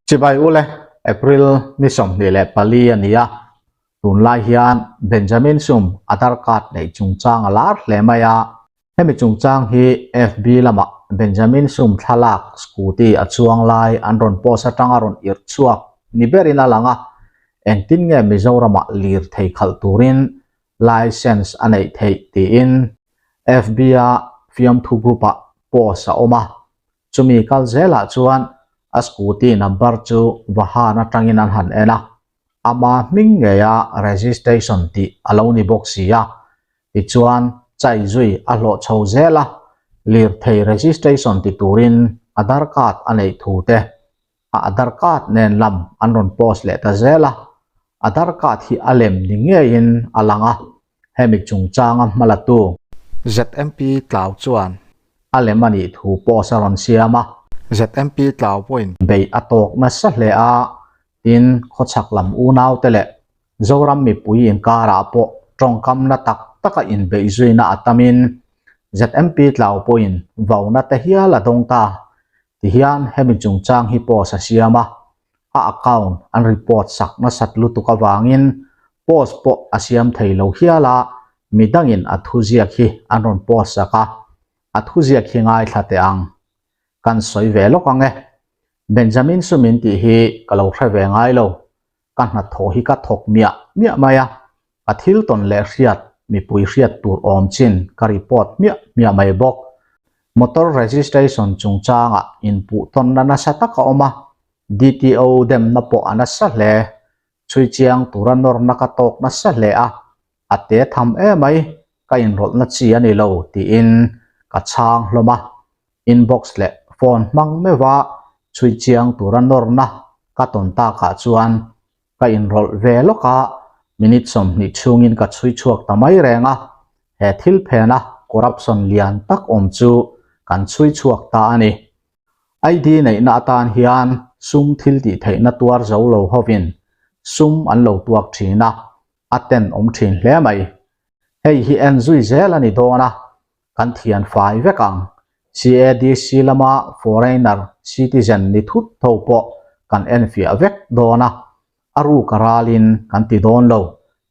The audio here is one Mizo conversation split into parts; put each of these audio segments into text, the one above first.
Chibai ule, April ni 24 a ni a, tunlai hian Benjamin Sum Aadhaar card neih chungchang a lar hle mai a, hemi chungchang hi FB lamah Benjamin Sum thlalak scooty a chuang lai an rawn post atanga rawn irh chhuak ni berin a lang a, engtin nge Mizoramah lirthei khalh turin license a neih theih tiin FB-a fiamthu group-ah post a awm a, chumi kal zelah chuan a scooty number chu Vahan atangin an han en a, ama hming ngeia registration tih a lo ni bawk si a, tichuan chai zui a hlawh chho zel a, lirthei registration ti turin Aadhaar card a neih thu te a Aadhaar card nen lam an rawn post leh ta zel a, Aadhaar card hi a lem ni ngeiin a lang a, hemi chungchanga hmalatu. ZMP Tlau chuan. A lem a nih thu post a rawn siam a. ZMP Tlau pawhin. Beih a tawk nasa hle a, tin khawchhak lam unaute leh Zoram mipui inkarah pawh tawngkamna tak taka inbeih zuina a tamin ZMP Tlau pawhin vauna te hial a dawng ta. Tihian hemi chungchang hi post a siam a, a account an report sak nasat lutuk avangin post pawh a siam thei lo hial a, midangin a thuziak hi an rawn post sak a, a thuziak hi ngaithla teh ang. Kan sawi ve lawk ang e. Benjamin Sumin tih hi ka lo hre ve ngai lo, ka hnathawh hi ka thawk miah miah mai a, ka thil tawn leh hriat mipui hriat tur awm chin ka report hmiah hmiah mai bawk. Motor registration chungchangah inpuh tawnna nasa tak a awm a, DTO demna pawh a nasa hle. Chhui chiang tura nawrna ka tawk nasa hle a, a te tham emai, ka inrawlhna chi a ni lo tiin ka chhang hlawm a. Inbox leh phone hmang meuha chhui chiang tura nawrna ka tawn takah chuan ka inrawlh ve lawk a, minute 20 chhungin ka chhui chhuak ta mai reng a, he thil phena corruption lian tak awm chu kan chhui chhuak ta a ni. ID neihna atan hian sum thil tih theihna tuar zo lo hovin sum an lo tuak thin a, a tenawm thin hle mai. Hei hi en zui zel a ni dawn a, kan thian fai vek ang. CADC lama foreigner citizen ni thut tho pawh kan enfiah vek dawn a, a ruk a ralin kan ti dawn lo,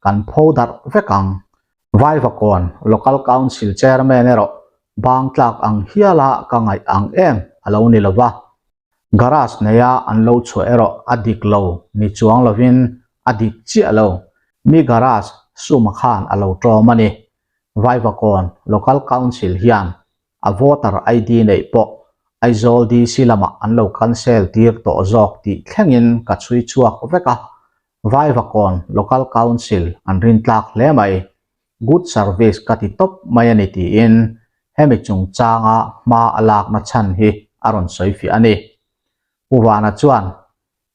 kan pho darh vek ang. Vaivakawn Local Council Chairman erawh bang tlak ang hiala ka ngaih ang em a lo ni lova. Garage neia an lo chhuah erawh a dik lo ni chuang lovin a dik chiah lo. Mi garage suma khan a lo ṭawm a ni. Vaivakawn Local Council hian a voter ID neih pawh Aizawl DC lamah an lo cancel tir tawh zawk tih thlengin ka chhui chhuak vek a, Vaivakawn Local Council an rintlak hle mai. Good service ka ti tawp mai a ni tiin hemi chungchanga hma a lakna chhan hi a rawn sawi fiah a ni. Pu Vana chuan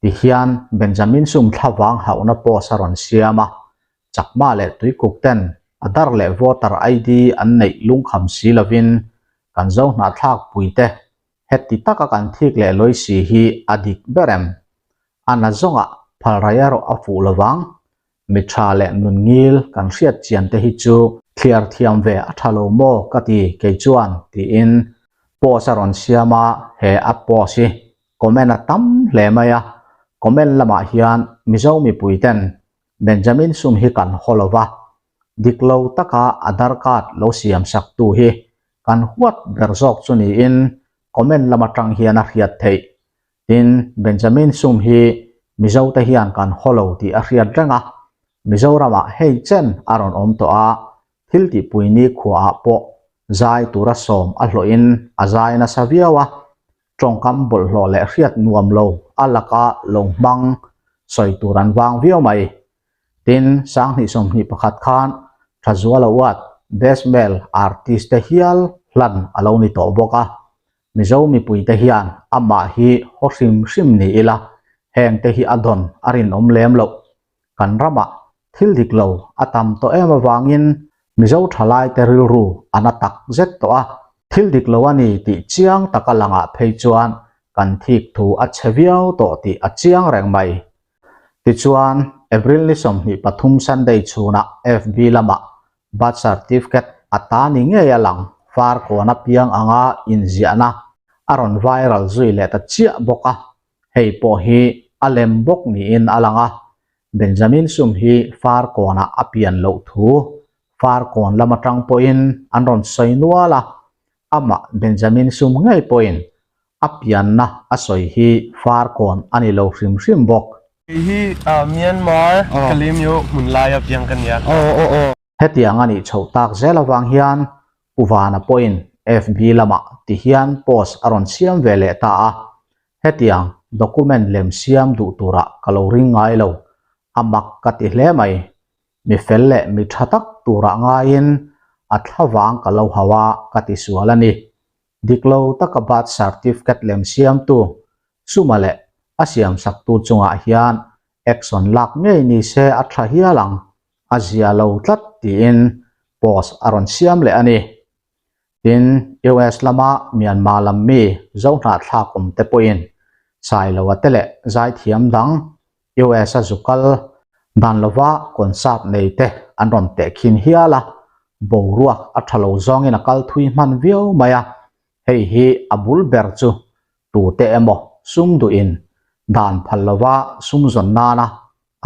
Tihian Benjamin sum thlavang hauhna post a rawn siam a, Chakma leh Tuikuk ten Aadhaar leh Voter ID an neih lungkham si lovin kan zo hnahthlak puite heti taka kan thik leh lawi si hi a dik ber em? A na zawngah phalrai erawh a fuh lovang. Mi tha leh nun ngil kan hriat chian te hi chu thliar thiam ve a tha lo maw ka ti kei chuan tiin post a rawn siam a, he a post hi Comment a tam hle mai a, comment lamah hian Mizo mipui ten Benjamin Sum hi kan haw lo va, dik lo taka Aadhaar card lo siam sak tu hi kan huat ber zawk chu niin comment lam atang hian a hriat theih. Tin, Benjamin Sum hi Mizo te hian kan haw lo tih a hriat reng a, Mizoramah hei chen a rawn awm tawh a, thil tihpui nikhuaah pawh zai tura sawm a hlawhin a zai nasa viau a, tawngkam bawlhhlawh leh hriat nuam lo a laka lo hmang sawi tur an vang viau mai. Tin, 2021 khan Thazuala Uat Best Male Artist te hial hlan a lo ni tawh bawk a. Mizo mipuite hian amah hi haw hrim hrim ni ila, hengte hi a dawn a rinawm lem loh. Kan ramah thil dik lo a tam tawh em avangin Mizo thalaite rilru a na tak zet tawh a, thil dik lo a ni tih chiang taka langah phei chuan kan thik thu a chhe viau tawh tih a chiang reng mai. Tichuan, April ni 23 Sunday chhunah FB lamah birth certificate a ta ni ngei a lang far kawn apiang anga inziahna a rawn viral zui leh ta chiah bawk a. Hei pawh hi a lem bawk niin a lang a, Benjamin Sum hi Farkawnah a pian loh thu Farkawn lam atang pawhin an rawn sawi nual a, amah Benjamin Sum ngei pawhin a pianna a sawi hi Farkawn a ni lo hrim hrim bawk. Kei hi Myanmar Kalemyo hmun laia piang ka nia. Hetiang a nih chhoh tak zel avang hian Pu Vana pawhin FB lamah ti hian post a rawn siam ve leh ta a, hetiang document lem siam duh turah ka lo ring ngai lo, a mak ka ti hle mai. Mi fel leh mi tha tak turah ngaiin a thlavang ka lo hau a ka ti sual a ni. Dik lo taka birth certificate lem siamtu Suma leh a siamsaktu chungah hian action lak ngei ni se a tha hial ang, a zia lo tlat tiin post a rawn siam leh a ni. Tin, US lama Myanmar lam mi Zohnahthlak awm te pawhin Sailoa te leh zaithiam dang US a zukal dan lova concert nei te an rawn tehkhin hial a, boruak a tha lo zawngin a kal thui hman viau mai a, hei hi a bul ber chu tute emaw sum duhin dan phal lova sum zawn nana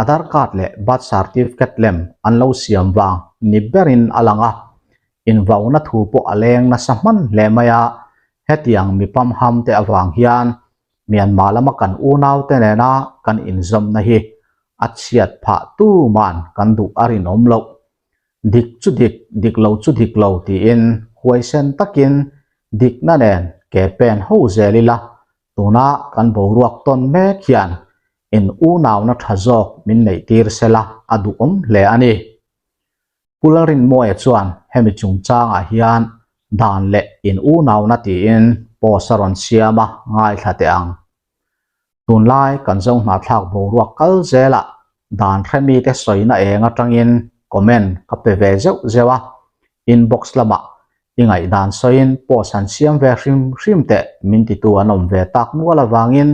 Aadhaar card leh birth certificate lem an lo siam vang ni berin a lang a, invauna thu pawh a leng nasa hman hle mai a, hetiang mi pamham te avang hian Myanmar lama kan unaute nena kan inzawmna hi a chhiat phah tuman kan duh a rinawm loh. Dik chu dik, dik lo chu dik lo tiin huaisen takin dikna nen ke pen ho zel ila tuna kan boruak tawn mek hian in unauna tha zawk min neih tir sela a duhawm hle a ni. Pu Lalrinmawia chuan hemi chungchangah hian dan leh in unauna tiin post a rawn siam a ngaithla teh ang. Tunlai kan zo hnahthlak boruak kal zelah dan hremite sawina eng atangin comment ka pe ve zeuh zeuh a, inbox lamah i ngaihdan sawiin post han siam ve hrim hrim teh min titu an awm ve tak nual avangin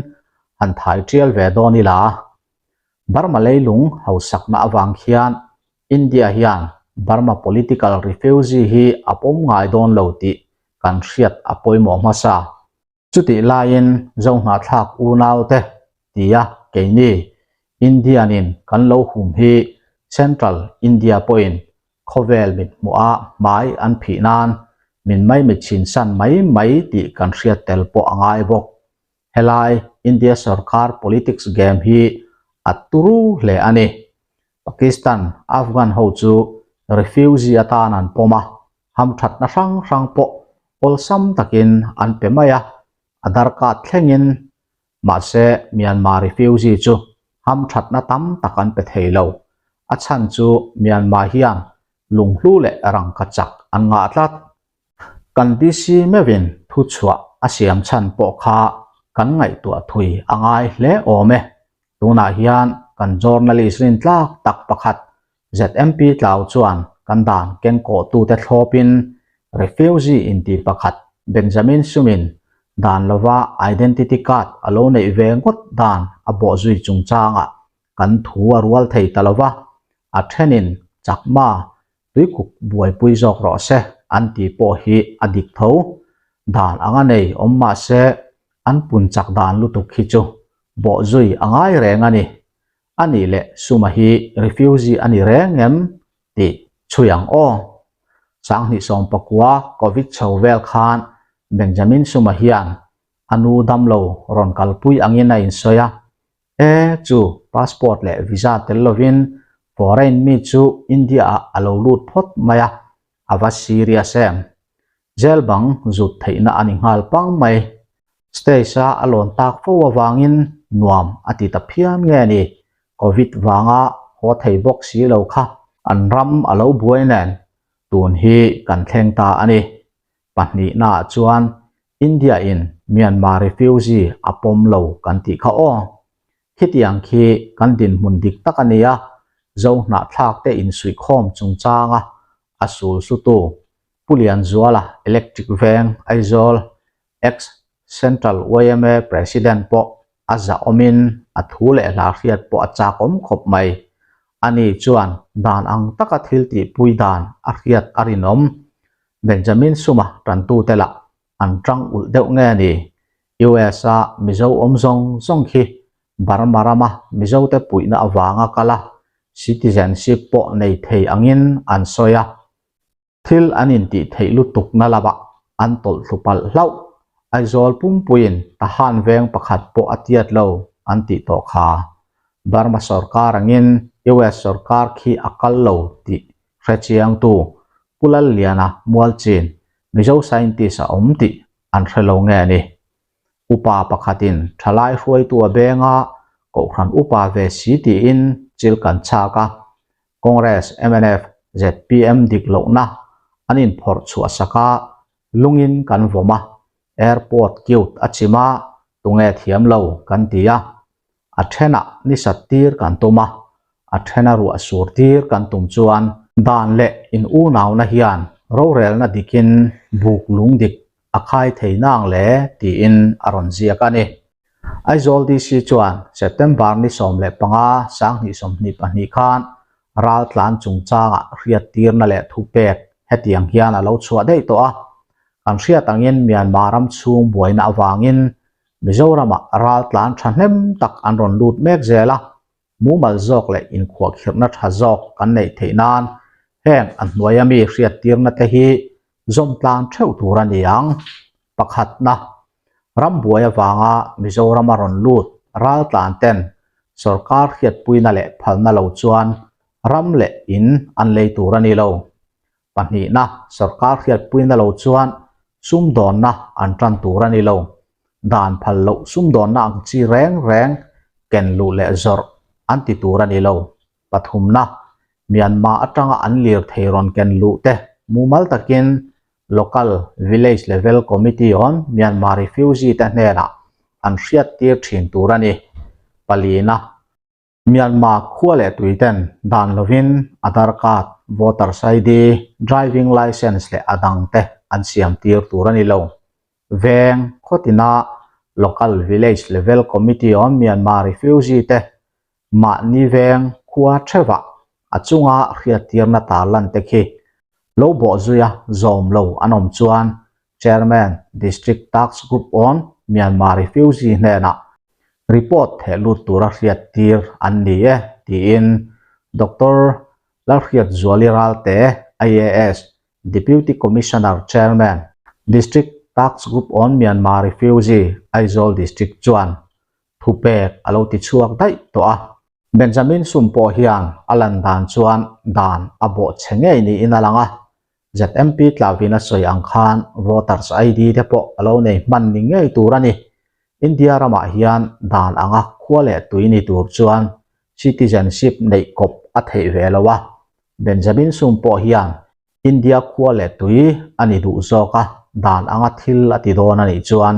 han thai tial ve dawn ila. Burma leilung hausakna avang khian India hian Burma political refugee hi a pawm ngai dawn lo tih kan hriat a pawimawh hmasa. Chutih laiin Zohnahthlak unaute tia keini Indian-in kan lo hum hi Central India pawhin khawvel mit hmuha hmai an phih nan min maimit chhinsan mai mai tih kan hriat tel pawh a ngai bawk. Helai India sorkar politics game hi a turu hle a ni. Pakistan, Afghan ho chu refugee atan an pawm a, hamthatna hrang hrang pawh awlsam takin an pe mai a, Aadhaar card thlengin. Mahse, Myanmar refugee chu hamthatna tam tak an pe thei lo. A chhan chu Myanmar hian lunghlu leh rangkachak an ngah tlat. Kan DC meuhin thuchhuah a siam chhan pawh kha kan ngaihtuah thui a ngai hle awm e. Tunah hian kan journalist rintlak tak pakhat ZMP Tlau chuan kan dan kengkawhtute thlawpin refugee inti pakhat Benjamin Sumin dan lova identity card a lo neih ve ngawt dan a bawhzui chungchangah kan thu a rual thei ta lova, a thenin Chakma Tuikuk buaipui zawk rawh se an tih pawh hi a dik tho. Dan anga nei awm mah se an pun chak dan lutuk hi chu bawhzui a ngai reng a ni. A nih leh Suma hi refugee a ni reng em tih chhui ang aw. 2019 Covid chho vel khan Benjamin Suma hian a nu damlo rawn kalpui angin a insawi a, E chu passport leh visa tel lovin foreign mi chu India ah a lo lut phawt mai a, a va serious em. Jail bang zut theihna a ni nghal pang mai. Stage a a lawn tak fo avangin nuam a ti ta phian nge ni, Covid vanga haw thei bawk si lo kha an ram a lo buai nen tun hi kan thleng ta a ni. Pahnihnaah chuan India in Myanmar refugee a pawm lo kan tih kha aw. Khitiang khi kan dinhmun dik tak a nia, Zohnahthlak te insuihkhawm chungchanga a sul sutu Pu Lianzuala Electric Veng Aizawl ex Central yma President pawh a zahawmin a thu leh hla hriat pawh a chakawm khawp mai. Ani chuan dan ang taka thil tihpui dan a hriat a rinawm. Benjamin Suma tantute lah an tang ulh deuh nge ni? US-a Mizo awm zawng zawng khi Burma rama Mizote puihna avanga kal a, citizenship pawh nei thei angin an sawi a. Thil an intih theih lutukna lamah an tawlh thlu palh hlauh. Aizawl pumpuiin Tahan veng pakhat pawh a tiat lo an tih tawh kha. Burma sorkar angin US sorkar khi a kal lo tih hre chiangtu Pu Lalliana Mualchin Mizo scientist a awm tih an hre lo nge ni? Upa pakhatin thalai hruaitu a beng a, Kohhran upa ve si tiin chil kan chhak a. Congress, mnf, zpm dik lohna an inphawrh chhuah sak a, lungin kan vawm a, airport cute a chim a, tunge thiam lo kan ti a. A thenah ni sat tir kan tum a, a thena ruah sur tir kan tum chuan dan leh in unauna hian rorelna dikin buk lung dik a khai thei nang le tiin a rawn ziak a ni. Aizawl DC chuan September ni 15 2022 khan raltlan chungchangah hriattirna leh thupek hetiang hian a lo chhuah daih tawh a. Kan hriat angin Myanmar ram chhung buaina avangin Mizoramah raltlan thahnem tak an rawn lut mek zel a, mumal zawk leh inkhuahkhirhna tha zawk kan neih theih nan heng a hnuaia mi hriattirna te hi zawm tlang theuh tur a ni ang. Pakhatna, rambuai avanga Mizorama rawn lut raltlan ten sorkar hriatpuina leh phalna lo chuan ram leh in an lei tur a ni lo. Pahnihna, sorkar hriatpuina lo chuan sumdawnna an tan tur a ni lo. Dan phal loh sumdawnna ang chi reng reng ken luh leh zawrh an ti tur a ni lo. Pathumna, Myanmar atanga an lirthei rawn ken luh te mumal takin Local Village Level Committee on Myanmar Refugee te hnenah an hriattir thin tur a ni. Palina, Myanmar khua leh tui ten dan lovin Aadhaar card, Voters ID, Driving Licence leh a dang te an siam tir tur a ni lo. Veng, khawtina Local Village Level Committee on Myanmar Refugee te mahni veng khua theuhah a chunga hriattirna tarlan te khi lo bawhzuia zawm lo an awm chuan Chairman, District Task Group on Myanmar Refugee hnenah report theh lut tura hriattir an ni e, tiin Doctor Lalhriatzuali Ralte, IAS, Deputy Commissioner Chairman, District Task Group on Myanmar Refugee, Aizawl District chuan thupek a lo ti chhuak daih tawh a. Benjamin Sum pawh hian a lan dan chuan dan a bawh chhe ngei niin a lang a, ZMP Tlavin a sawi ang khan Voters ID te pawh a lo nei hman ni ngei tur a ni. India ramah hian dan anga khua leh tui ni tur chuan citizenship neih kawp a theih ve lo a, Benjamin Sum pawh hian India khua leh tui a ni duh zawk a, dan anga thil a ti dawn a nih chuan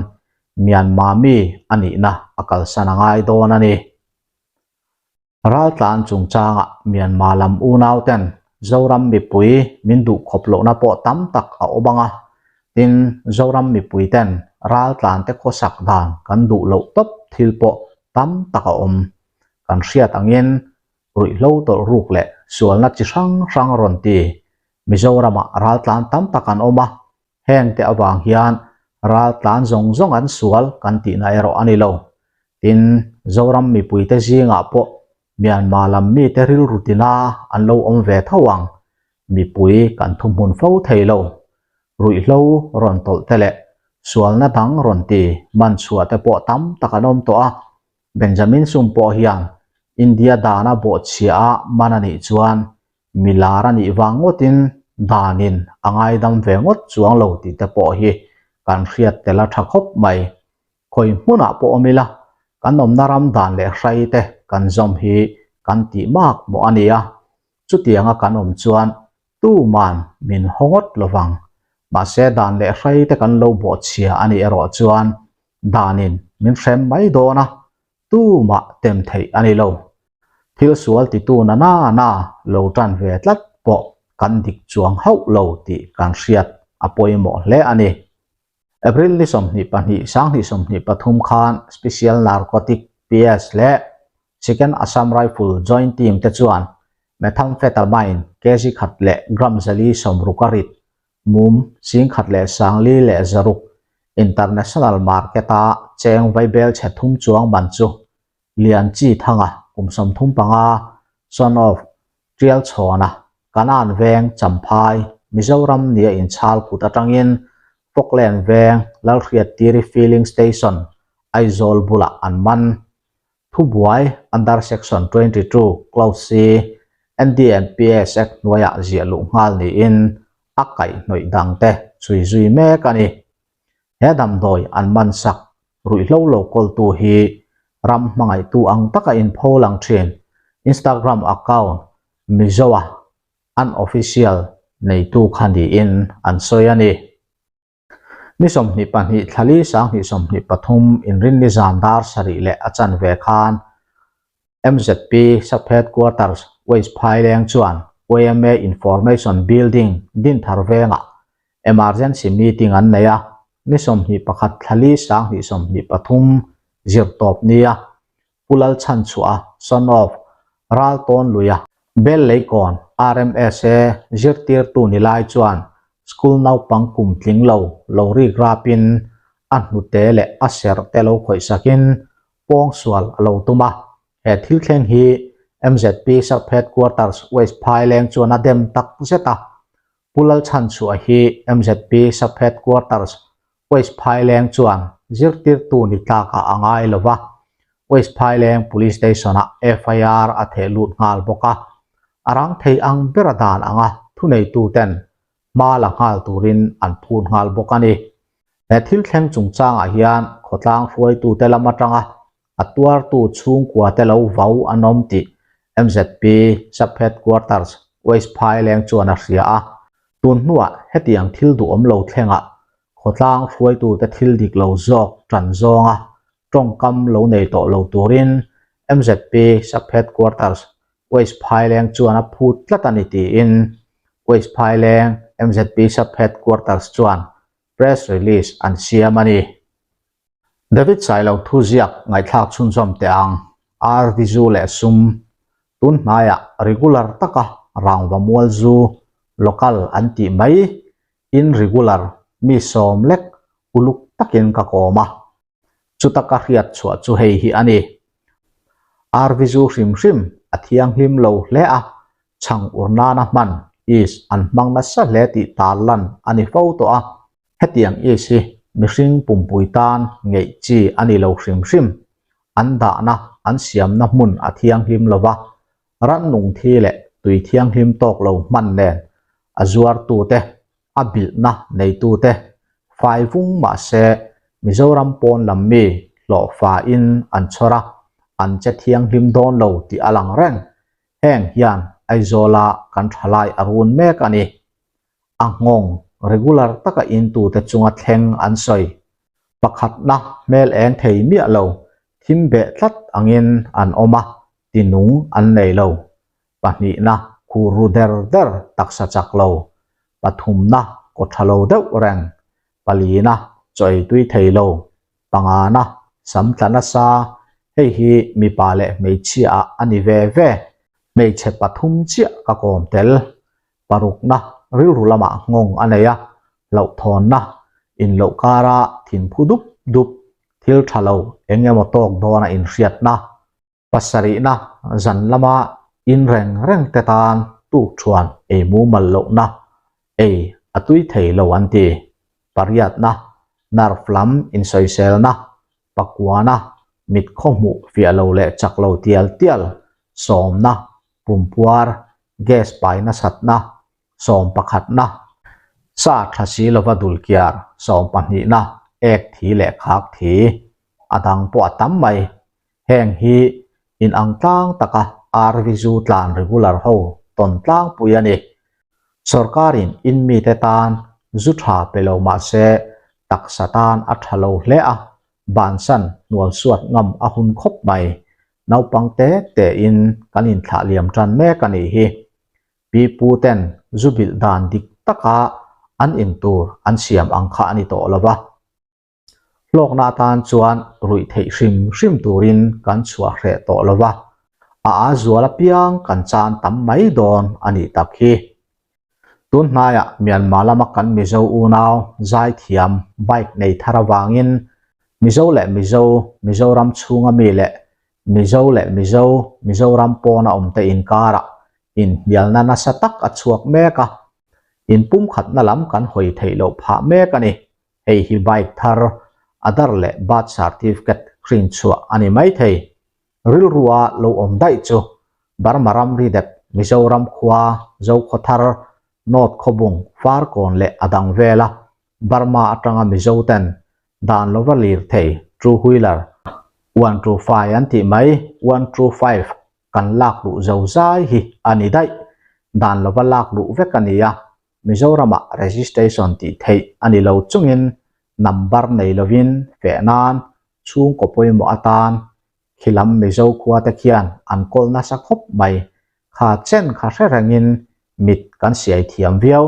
Myanmar mi a nihna a kalsan a ngai dawn a ni. Raltlan chungchangah Myanmar lam unauten Zoram mipui min duh khawp lohna pawh tam tak a awm ang a, tin Zoram mipuiten raltlante khawsak dan kan duh loh tawp thil pawh tam tak a awm. Kan hriat angin ruihhlo tawlh ruk leh sualna chi hrang hrang rawn ti Mizoramah raltlan tam tak an awm a, Hengte avang hian raltlan zawng zawng an sual kan tihna erawh a ni lo. Tin, Zoram mipuite zingah pawh Myanmar lam mite rilru tina an lo awm ve tho ang. Mipui kan thuhmun fo thei lo. Ruihhlo rawn tawlh te leh sualna dang rawn ti man chhuah te pawh tam tak an awm tawh a. Benjamin Sum pawh hian India dana bawhchhia a man a nih chuan Mi lar a nih vang ngawtin danin a ngaidam ve ngawt chuang lo tih te pawh hi kan hriat tel a tha khawp mai. Khawi hmunah pawh awm ila, kan awmna ram dan leh hrai te kan zawm hi kan tih mak mawh a ni a, chutianga kan awm chuan tuman min haw ngawt lo vang. Mahse dan leh hrai te kan lo bawhchhia a nih erawh chuan danin min hrem mai dawn a, tumah tem theih a ni lo. Thil sual titu na na na lo tan ve tlat pawh kan dik chuang hauh lo tih kan hriat a pawimawh hle a ni. April ni 22 2023 khan Special Narcotic PS leh Second Assam Rifle Joint Team te chuan Methamphetamine kg khat leh gram 460 a rit mum 15,400. International Market-a cheng vaibel chhe thum chuang man chu Lian Chi Thanga kum 35, son of Tialchhawna, Kanan Veng, Champhai, Mizoram nia inchhal kut atangin Falkland Veng, Lalhriattiri Filling Station, Aizawl bulah an man. Thubuai under Section 22 Clause C NDNPS Act hnuaiah ziah luh nghal niin a kaihhnawih dangte chhui zui mek a ni. He damdawi an man sak ruihhlo lo kawltu hi ram hmangaihtu ang taka inpho lang thin Instagram account Mizoa unofficial neitu kha niin an sawi a ni. Ni 22 thla li 2023 inrinni zan dar sarih leh a chanve khan MZP Sub-Headquarters West Phaileng chuan yma Information Building Dinthar vengah emergency meeting an nei a, ni 21 thla li 2023 zirtawp nia Pu Lalchhanchhuah, son of Raltawnluia, Belleikawn RMSA zirtirtu ni lai chuan school naupang kum tling lo lo rik rapin a hnute leh a serh te lo khawih sakin pawngsual a lo tum a. He thil thleng hi MZP Sub-Headquarters West Phaileng chuan a dem tak zet a. Pu Lalchhanchhuah hi MZP Sub-Headquarters West Phaileng chuan zirtirtu ni tlakah a ngai lo va, West Phaileng Police Station-ah FIR a theh lut nghal bawk a. A rang thei ang bera dan anga thuneituten hma la nghal turin an phut nghal bawk a ni. He thil thleng chungchangah hian khawtlang hruaitute lam atanga a tuartu chhungkuate lo vau an awm tih MZP Sub-Headquarters West Phaileng chuan a hria a. Tun hnuah hetiang thil duhawm lo thlengah khawtlang hruaitute thil dik lo zawk tan zawnga tawngkam lo nei tawh lo turin MZP Sub-Headquarters West Phaileng chuan a phut tlat a ni tiin West Phaileng MZP Sub-Headquarters chuan press release an siam a ni. David Sailo thuziak ngaihthlak chhunzawm teh ang, RV zu leh sum, tun hnaiah regular taka rangva mual zu, local an tih mai, in regular mi sawm lek uluk takin ka kawm a, chuta ka hriat chhuah chu hei hi a ni. RV zu hrim hrim a thianghlim lo hle a, chhang ur nana hman, yeast, an hmang nasa hle tih tarlan a ni fo tawh a. Hetiang yeast hi mihring pumpui tan ngeih chi a ni lo hrim hrim. An dahna, an siamna hmun a thianghlim lo va, rannung thi leh tui thianghlim tawk lo hman nen a zuartute, a bilhna neitute fai vung mah se Mizoram pawn lam mi hlawhfain an chhawr a, an che thianghlim dawn lo tih a lang reng. Heng hian Aizawla kan thalai a run mek a ni. A nghawng regular taka intute chunga thleng an sawi. Pakhatna hmel eng thei miah lo, thim beh tlat angin an awm a, tinung an nei lo. Pahnihna khur ru der der taksa chak lo. Pathumna kaw tha lo deuh reng. Palina chaw ei tui thei lo. Pangana sam tla nasa, hei hi mipa leh hmeichhia ah a ni ve ve. Hmeichhe pathum chiah ka kawm tel. Parukna rilru lamah nghawng a nei a, hlauhthawnna, inloh kara thinphu dup dup, thil tha lo eng emaw tawk dawna inhriatna, pasarihna zan lama in reng reng te tan tukthuan ei mumal lohna ei a tui thei lo an ti. Pariatna, nerve lam insawiselna, pakuana, mit khawhmuh fiah lo leh chak lo tial tial, sawmna, pumpuar, gas pai nasatna, sawmpakhatna, sa tha si lova dulkiar, sawmpahnihna, ek thi leh khak thi, a dang pawh a tam mai. Heng hi inang tlang taka RV zu tlan regular ho tawn tlangpui a ni. Sorkarin in mite tan zu tha pe lo mah se taksa tan a tha lo hle a, bansan hnual suat ngam a hun khawp mai. Naupang te tein kan inthlah liam tan mek a nih hi. Pi pu ten zu bilh dan dik taka an in tur an siam ang kha a ni tawh lo va. Hlawkna atan chuan ruih theih hrim hrim turin kan chhuah hreh tawh lo va, a a zual apiang kan chan tam mai dawn a nih tak hi. Tun hnaiah Myanmar lama kan Mizo unau zaithiam bike nei thar avangin Mizo leh Mizo, Mizoram chhunga mi leh Mizo leh Mizo, Mizoram pawna awmte inkarah inhnialna nasa tak a chhuak mek a, inpumkhatna lam kan hawi theih loh phah mek a ni. Hei hi bike thar, Aadhaar leh birth certificate hrin chhuah a ni maithei. Rilrua lo awm daih chu Burma ramri dep Mizoram khua Zokhawthar, North Khawbung, Farkawn leh a dang vela Burma atanga Mizo ten dan lova lir thei two wheeler one two five an tih mai one two five kan lak luh zo zai hi a ni daih. Dan lova lak luh vek a ni a, Mizoramah registration tih theih a ni lo chungin number nei lovin feh nan chhungkaw pawimawh atan khilam Mizo khua te khian an kawl nasa khawp mai. Kha chen kha hre rengin mit kan siai thiam viau.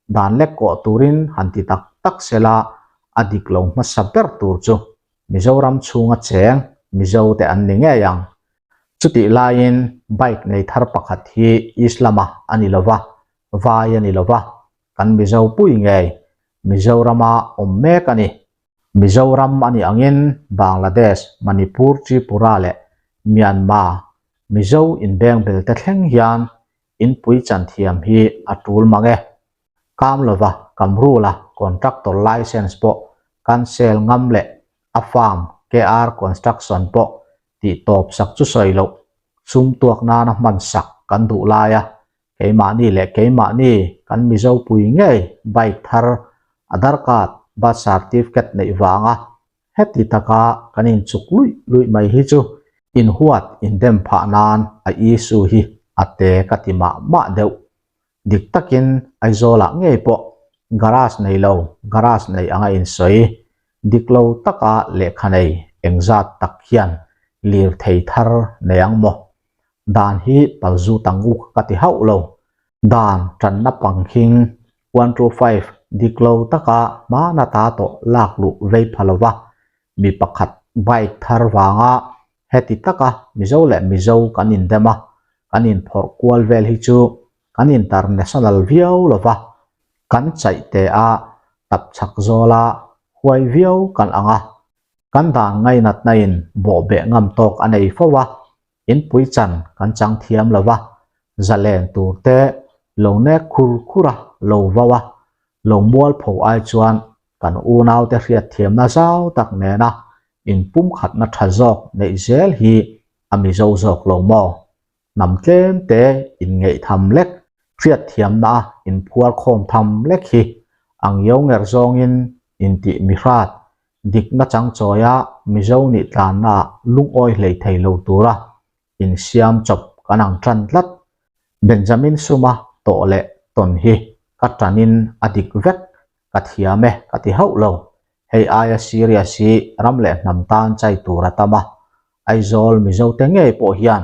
Dan lek kawh turin han ti tak tak sela a dik lo hmasa ber tur chu Mizoram chhunga cheng Mizo te an ni ngei ang. Chutih laiin bike nei thar pakhat hi Islam-a a ni lova, vai a ni lova, kan Mizo pui ngei Mizorama awm mek a ni. Mizoram a nih angin Bangladesh, Manipur, Tripura leh Myanmar Mizo inbeng belte thleng hian inpui chan thiam hi a tul mang e. Kam lova Kamrula contractor license pawh cancel ngam leh a farm KR Construction pawh tih tawp sak chu sawi loh sum tuak nana hman sak kan duh lai a, Keimahni leh keimahni kan Mizo pui ngei bike thar Aadhaar card, birth certificate neih vanga heti taka kan inchuk luih luih mai hi chu inhuat indem phah nan a issue hi a te ka ti mah mah deuh. Dik takin Aizawlah ngei pawh garage nei lo garage nei anga insawi dik lo taka lehkha nei engzat tak hian lirthei thar nei ang maw? Dan hi palzu tanguk ka ti hauh lo. Dan tanna pangkhing 125 dik lo taka hmana ta tawh lak luh vei pha lova mi pakhat bike thar vanga heti taka Mizo leh Mizo kan indem a, kan inphawrh kual vel hi chu kan international viau lova kan chaih te a tapchhak zawla huai viau kan ang a, kan dan ngainatna in bawhbeh ngam tawk a nei fo a, Inpui chan kan chang thiam lo va, zalen tur te lo nek khur khur a, lo vau a, lo mual pho ai chuan kan unaute hriatthiamna zau tak nena inpumkhatna tha zawk neih zel hi a Mizo zawk lo maw? Hnam tlem te inngeih tham lek, hriatthiamna a inphuar khawm tham lek hi ang yo nger zawngin intih mihrat Dikna changchawia Mizo nih tlanna ah lungawi hlei thei lo tura insiam chawp kan ang tan tlat. Benjamin Suma tawh leh tawn hi ka tanin a dik vek, ka thiam e ka ti hauh lo. Hei aia serious hi ram leh hnam tan chai tur a tam a, Aizawl Mizote ngei pawh hian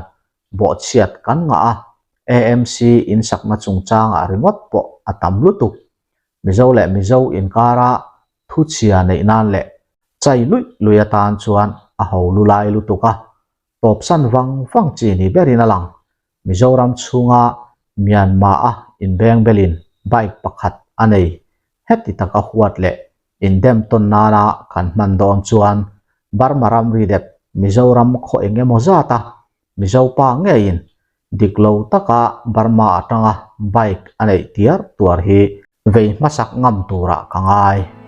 bawhchhiat kan ngah a, AMC insakna chungchangah ringawt pawh a tam lutuk. Mizo leh Mizo inkara Thuchhia neih nan leh chai luih luih atan chuan a ho lu lai lutuk a, tawpsan vang vang chi ni berin a lang. Mizoram chhunga Myanmar-a inbeng belin bike pakhat a nei. Heti taka huat leh indem tawn nana kan hman dawn chuan Burma ramri dep Mizoram khaw eng emaw zata Mizo pa ngeiin dik lo taka Burma atanga bike a neih tiar tuar hi vei hmasak ngam turah ka ngai.